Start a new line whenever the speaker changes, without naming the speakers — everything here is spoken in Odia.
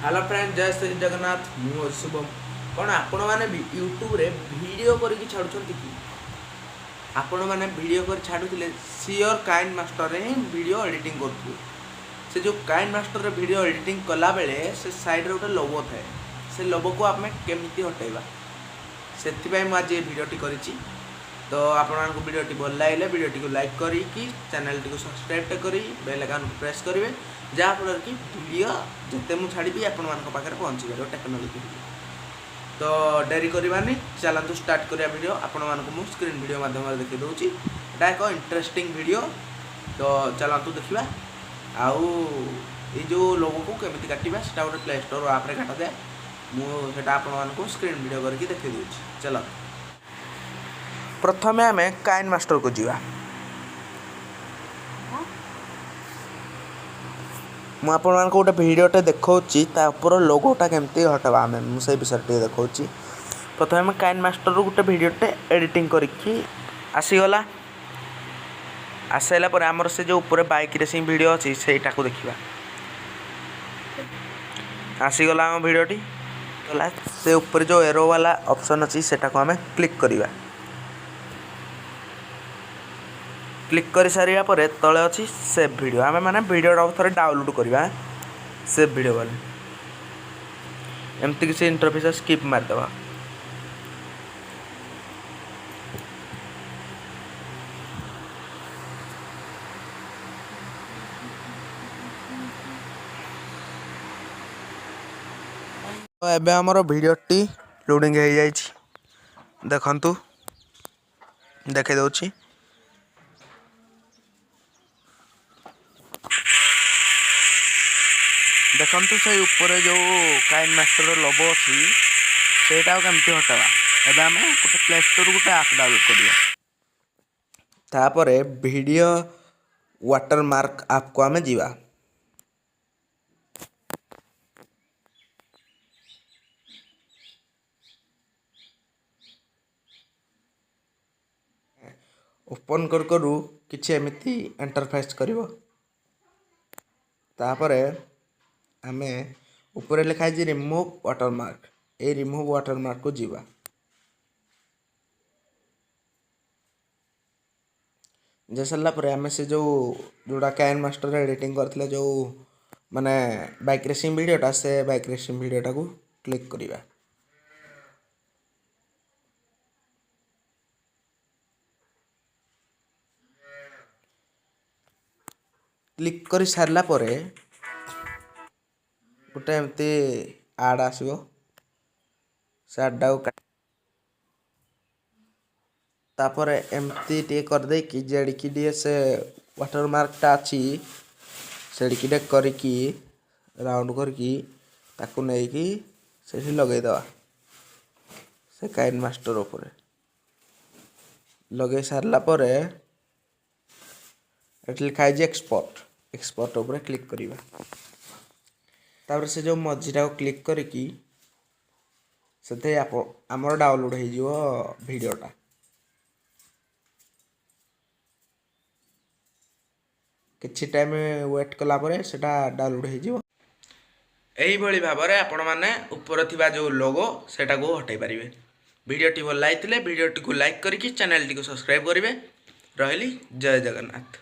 ହ୍ୟାଲୋ ଫ୍ରେଣ୍ଡ, ଜୟ ଶ୍ରୀ ଜଗନ୍ନାଥ। ମୁଁ ଶୁଭମ। କ'ଣ ଆପଣମାନେ ବି ୟୁଟ୍ୟୁବରେ ଭିଡ଼ିଓ କରିକି ଛାଡ଼ୁଛନ୍ତି କି? ଆପଣମାନେ ଭିଡ଼ିଓ କରି ଛାଡ଼ୁଥିଲେ ସିଓର କାଇନ୍ ମାଷ୍ଟରରେ ହିଁ ଭିଡ଼ିଓ ଏଡ଼ିଟିଂ କରୁଥିବେ। ସେ ଯେଉଁ କାଇନ୍ ମାଷ୍ଟରରେ ଭିଡ଼ିଓ ଏଡ଼ିଟିଂ କଲାବେଳେ ସେ ସାଇଡ଼୍ରେ ଗୋଟେ ଲୋଗୋ ଥାଏ, ସେ ଲୋଗୋକୁ ଆମେ କେମିତି ହଟେଇବା, ସେଥିପାଇଁ ମୁଁ ଆଜି ଏ ଭିଡ଼ିଓଟି କରିଛି। ତ ଆପଣମାନଙ୍କୁ ଭିଡ଼ିଓଟି ଭଲ ଲାଗିଲେ ଭିଡ଼ିଓଟିକୁ ଲାଇକ୍ କରିକି ଚ୍ୟାନେଲଟିକୁ ସବସ୍କ୍ରାଇବ୍ କରି ବେଲ୍ ଆଇକନ୍କୁ ପ୍ରେସ୍ କରିବେ, ଯାହାଫଳରେ କି ଭିଡ଼ିଓ ଯେତେ ମୁଁ ଛାଡ଼ିବି ଆପଣମାନଙ୍କ ପାଖରେ ପହଞ୍ଚିପାରିବ ଟେକ୍ନୋଲୋଜି ଭିଡ଼ିଓ। ତ ଡେରି କରିବାନି, ଚାଲନ୍ତୁ ଷ୍ଟାର୍ଟ କରିବା ଭିଡ଼ିଓ। ଆପଣମାନଙ୍କୁ ମୁଁ ସ୍କ୍ରିନ୍ ଭିଡ଼ିଓ ମାଧ୍ୟମରେ ଦେଖାଇ ଦେଉଛି। ଏଇଟା ଏକ ଇଣ୍ଟରେଷ୍ଟିଂ ଭିଡ଼ିଓ, ତ ଚାଲନ୍ତୁ ଦେଖିବା। ଆଉ ଏଇ ଯେଉଁ ଲୋଗୋକୁ କେମିତି କାଟିବା, ସେଟା ଗୋଟେ ପ୍ଲେ ଷ୍ଟୋର୍ ଆପ୍ରେ କାଟାଯାଏ। ମୁଁ ସେଇଟା ଆପଣମାନଙ୍କୁ ସ୍କ୍ରିନ୍ ଭିଡ଼ିଓ କରିକି ଦେଖାଇ ଦେଉଛି। ଚାଲନ୍ତୁ ପ୍ରଥମେ ଆମେ କାଇନ୍ ମାଷ୍ଟରକୁ ଯିବା। ମୁଁ ଆପଣମାନଙ୍କୁ ଗୋଟେ ଭିଡ଼ିଓଟେ ଦେଖାଉଛି, ତା ଉପର ଲୋଗୋଟା କେମିତି ହଟାଇବା ଆମେ, ମୁଁ ସେଇ ବିଷୟରେ ଟିକେ ଦେଖାଉଛି। ପ୍ରଥମେ ଆମେ କାଇନ୍ ମାଷ୍ଟରରୁ ଗୋଟେ ଭିଡ଼ିଓଟେ ଏଡ଼ିଟିଂ କରିକି ଆସିଗଲା। ଆସିସାରିଲା ପରେ ଆମର ସେ ଯେଉଁ ଉପରେ ବାଇକ୍ ରେସିଂ ଭିଡ଼ିଓ ଅଛି, ସେଇଟାକୁ ଦେଖିବା। ଆସିଗଲା ଆମ ଭିଡ଼ିଓଟି ଗଲା। ସେ ଉପରେ ଯେଉଁ ଏରୋ ବାଲା ଅପସନ୍ ଅଛି, ସେଟାକୁ ଆମେ କ୍ଲିକ୍ କରିବା। କ୍ଲିକ୍ କରିସାରିବା ପରେ ତଳେ ଅଛି ସେଭ୍ ଭିଡ଼ିଓ। ଆମେ ମାନେ ଭିଡ଼ିଓଟାକୁ ଥରେ ଡାଉନଲୋଡ଼୍ କରିବା। ସେଭ୍ ଭିଡ଼ିଓ ଗଲେ ଏମିତି କିଛି ଇଣ୍ଟରଫେସ୍, ସ୍କିପ୍ ମାରିଦେବା। ତ ଏବେ ଆମର ଭିଡ଼ିଓଟି ଲୋଡ଼ିଂ ହେଇଯାଇଛି। ଦେଖନ୍ତୁ, ଦେଖାଇ ଦେଉଛି। ଦେଖନ୍ତୁ, ସେଇ ଉପରେ ଯେଉଁ କାଇନ୍ ମାଷ୍ଟର ଲୋଗୋ ଅଛି, ସେଇଟାକୁ କେମିତି ହଟାଇବା। ଏବେ ଆମେ ଗୋଟେ ପ୍ଲେ ଷ୍ଟୋରରୁ ଗୋଟେ ଆପ୍ ଡାଉନଲୋଡ଼୍ କରିବା। ତାପରେ ଭିଡ଼ିଓ ୱାଟରମାର୍କ ଆପ୍କୁ ଆମେ ଯିବା। ଓପନ୍ କରୁ କରୁ କିଛି ଏମିତି ଇଣ୍ଟରଫେସ୍ କରିବ। ତାପରେ ଆମେ ଉପରେ ଲେଖା ହେଇଛି ରିମୁଭ୍ ୱାଟରମାର୍କ, ଏଇ ରିମୁଭ୍ ୱାଟରମାର୍କକୁ ଯିବା। ଯାଇ ସାରିଲା ପରେ ଆମେ ସେ ଯେଉଁଟା କାଇନ୍ ମାଷ୍ଟର ଏଡ଼ିଟିଂ କରିଥିଲେ, ଯେଉଁ ମାନେ ବାଇକ୍ ରେସିଂ ଭିଡ଼ିଓଟା, ସେ ବାଇକ୍ ରେସିଂ ଭିଡ଼ିଓଟାକୁ କ୍ଲିକ୍ କରିବା। କ୍ଲିକ୍ କରି ସାରିଲା ପରେ ଗୋଟେ ଏମିତି ଆଡ଼୍ ଆସିବ। ସେ ଆଡ଼୍ଟାକୁ ତାପରେ ଏମିତି ଟିକେ କରିଦେଇକି, ଯେଡ଼ିକି ଟିକେ ସେ ୱାଟରମାର୍କଟା ଅଛି ସେଡ଼ିକି ଟିକେ କରିକି, ରାଉଣ୍ଡ କରିକି ତାକୁ ନେଇକି ସେଠି ଲଗେଇଦେବା। ସେ କାଇନ୍ ମାଷ୍ଟର ଉପରେ ଲଗେଇ ସାରିଲା ପରେ ଏଠି ଲେଖା ହେଇଛି ଏକ୍ସପୋର୍ଟ। ଏକ୍ସପୋର୍ଟ ଉପରେ କ୍ଲିକ୍ କରିବା। ତାପରେ ସେ ଯେଉଁ ମଝିଟାକୁ କ୍ଲିକ୍ କରିକି ସେଥିରେ ଆମର ଡାଉନଲୋଡ଼୍ ହେଇଯିବ ଭିଡ଼ିଓଟା। କିଛି ଟାଇମ୍ ୱେଟ୍ କଲା ପରେ ସେଟା ଡାଉନଲୋଡ଼୍ ହେଇଯିବ। ଏଇଭଳି ଭାବରେ ଆପଣମାନେ ଉପରେ ଥିବା ଯେଉଁ ଲୋଗୋ, ସେଟାକୁ ହଟାଇ ପାରିବେ। ଭିଡ଼ିଓଟି ଭଲ ଲାଗିଥିଲେ ଭିଡ଼ିଓଟିକୁ ଲାଇକ୍ କରିକି ଚ୍ୟାନେଲଟିକୁ ସବସ୍କ୍ରାଇବ୍ କରିବେ। ରହିଲି, ଜୟ ଜଗନ୍ନାଥ।